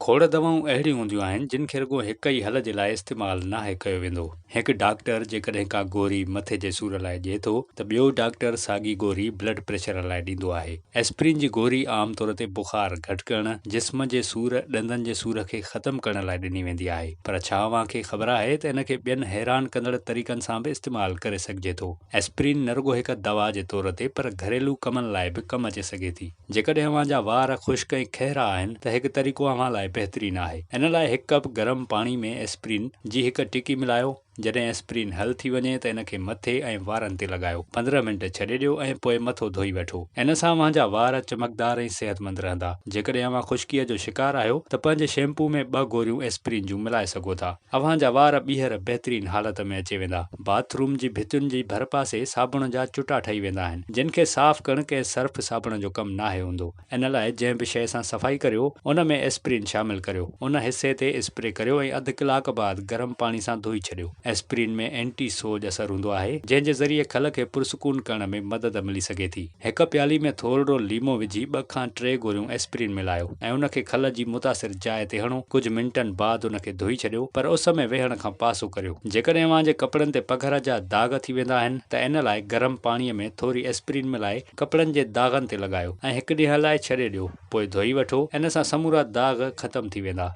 کوڙ دوائون اهڙيون هونديون آهن جن کي رڳو هڪ ئي حل جي لاء استعمال ناهي ڪيو ويندو. هڪ ڊاڪٽر جيڪڏهن ڪا گوري مٿي جي سور لاء ڏئي ٿو ته ٻيو ڊاڪٽر ساڳي گوري بلڊ پريشر لاء ڏيندو آهي. ايسپرين جي گوري عام طور تي بخار گهٽ ڪرڻ، جسم جي سور، ڏندن جي سور کي ختم ڪرڻ لاء ڏني ويندي آهي. پر ڇا اوهان کي خبر آهي ته ان کي ٻين حيران ڪندڙ طريقن سان به استعمال ڪري سگهجي ٿو. ايسپرين نه رڳو هڪ دوا جي طور تي پر گهريلو ڪمن لاء به ڪم اچي سگهي ٿي. جيڪڏهن اوهان جا وار خشڪ ۽ کهرا آهن ته هڪ طريقو اوهان لاء بهترين آهي. ان لاء هڪ ڪپ گرم پاڻي ۾ ايسپرين جي هڪ ٽڪي ملايو. جڏهن ايسپرين حل ٿي وڃي ته ان کي مٿي ۽ وارن تي لڳايو. 15 منٽ ڇڏي ڏيو ۽ پوء مٿو ڌوئي وٺو. ان سان اوهان جا وار چمڪدار ۽ صحتمند رهندا. جيڪڏهن اوهان خشڪيء جو شڪار آهيو ته پنهنجي شيمپو ۾ ٻه گوريون ايسپرين جون ملائي سگهو ٿا. اوهان جا وار ٻيهر بهترين حالت ۾ اچي ويندا. باٿ روم جي ڀتين جي ڀرپاسي صابڻ جا چٽا ٺهي ويندا آهن، جن کي صاف ڪرڻ ڪنهن سرف صابڻ جو ڪم ناهي هوندو. ان لاء جنهن به شيء سان صفائي ڪريو، ان ۾ ايسپرين شامل ڪريو. ان حصي تي اسپري ڪريو ۽ اڌ ڪلاڪ بعد گرم پاڻي سان ڌوئي ڇڏيو. ايسپرين ۾ اينٽي سوڄ اثر هوندو آهي، جنهن جي ذريعي کل کي پرسڪون ڪرڻ ۾ مدد ملي سگهي ٿي. هڪ پيالي ۾ ٿورڙو ليمو وجهي ٻه کان ٽي گوريون ايسپرين ملايو ۽ ان کي کل جي متاثر جاء تي هڻو، ڪجهه منٽن بعد ان کي ڌوئي ڇڏيو پر اس ۾ ويهڻ کان پاسو ڪريو. جيڪڏهن اوهان جي ڪپڙن تي پگهر جا داغ ٿي ويندا آهن ته ان لاء گرم پاڻي ۾ ٿوري ايسپرين ملائي ڪپڙن جي داغن تي لڳايو ۽ هڪ ڏينهن لاء ڇڏي ڏيو پوء ڌوئي وٺو ان سان سمورا داغ ختم ٿي ويندا.